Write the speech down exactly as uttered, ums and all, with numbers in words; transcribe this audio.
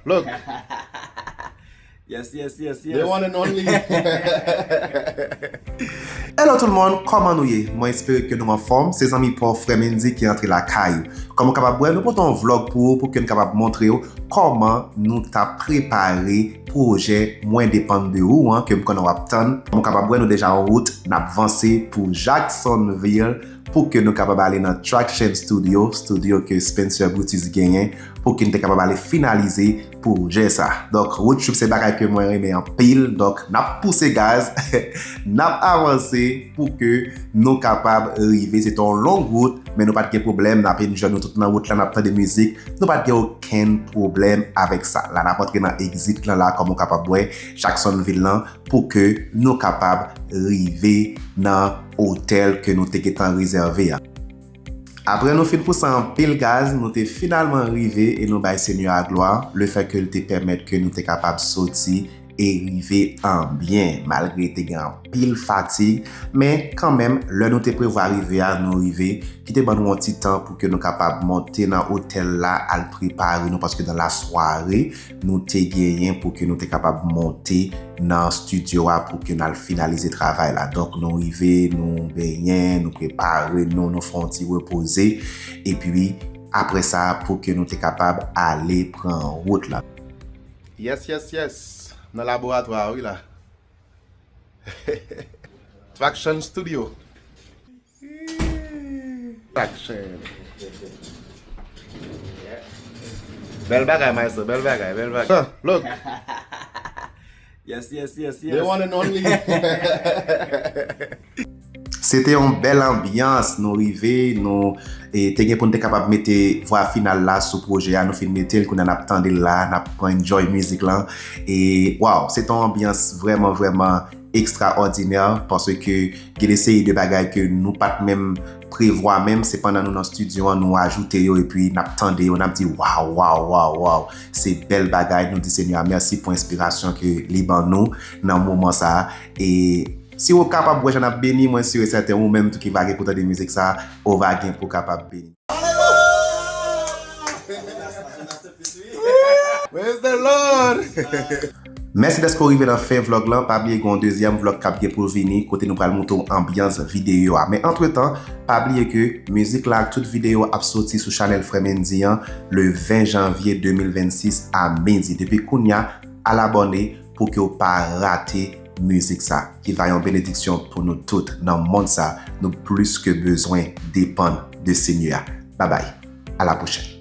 Look. Yes, yes, yes, yes. The one and only. Hello tout le monde, kòman nou ye? Mwen espere ke nou anfòm. Se zanmi pa w Frè Mendy ki antre lakay ou. Kòm ou kapab wè, nou pote yon vlog pou ou, pou ke nou kapab montre w kòman nou t ap prepare pwojè Mwen Depann de Ou an, ke m konnen w ap tann. Kòm ou kapab wè, nou deja an wout, n ap vanse pou Jacksonville, pou ke nou kapab ale nan Traction Studio, studio ke Spencer Brutus genyen, pou ke nou te kapab ale finalize pwojè sa. Donk, road trip se bagay ke mwen renmen anpil, donk n ap pouse gaz, n ap avanse pou ke nou kapab rive. Se te yon long wout, men nou pa t gen pwoblèm, n ap enjoy nou tout nan wout la, n ap tande mizik, nou pa t gen okenn pwoblèm avèk sa. La, n ap antre nan exit lan la, kòm ou kapab wè, Jacksonville lan, pou ke nou kapab rive nan otèl ke nou te gentan rezève a. Apre nou fin pouse anpil gaz, nou te finalman rive e nou bay Senyè a glwa, lefètke l te pèmèt ke nou te kapab soti e rive an byen, malgre te gen anpil fatig, men kanmenm, lè nou te prevwa rive a, nou rive, ki te ban nou yon ti tan pou ke nou kapab monte nan otèl la, al prepare nou, paske nan lasware, nou te genyen pou ke nou te kapab monte nan estidyo a pou ke n al finalize travay la. Donk, nou rive, nou benyen, nou prepare nou, nou fè yon ti repoze. Epi, apre sa, pou ke nou te kapab ale pran wout la. Yes, yes, yes. Nan laboratwa, wi la. Traction Studio. Traction. Bèl bagay, maestro. Bèl bagay, bèl bagay. Ah, look. Yes, yes, yes, yes. The one and only. Se te yon bèl anbyans. Nou rive, nou e, te gen pou n te kapab mete vwa final la sou pwojè a. Nou fin mete l, kounye a n ap tande l la, n ap pran enjoy mizik lan. E, waw, se te yon anbyans vrèman, vrèman ekstraòdinè, paske gen de seri de bagay ke nou pa t menm prevwa menm, se pandan nou nan estidyo an, nou ajoute yo, epi n ap tande yo, n ap di, waw, waw, waw, waw, se bèl bagay. Nou di Senyè a mèsi pou enspirasyon ke li ban nou nan moman sa a. E si w kapab wè jan n ap beni, mwen si e sèten ou menm tou ki va gen pou tande mizik sa a, ou va gen pou kapab beni. Praise the Lord! Mèsi dèske w rive nan fen vlog lan. Pa bliye gen yon dezyèm vlog k ap gen pou l vini, kote nou pral montre w anbyans videyo a. Men antretan, pa bliye ke mizik la ak tout videyo ap soti sou chanèl Frè Mendy an le ven janvye de mil vennsis a midi. Depi kounye a, al abòne pou ke w pa rate mizik sa, ki va yon benediksyon pou nou tout nan mond sa. Nou plis ke bezwen depann de Senyè a. Babay, a la pwochèn.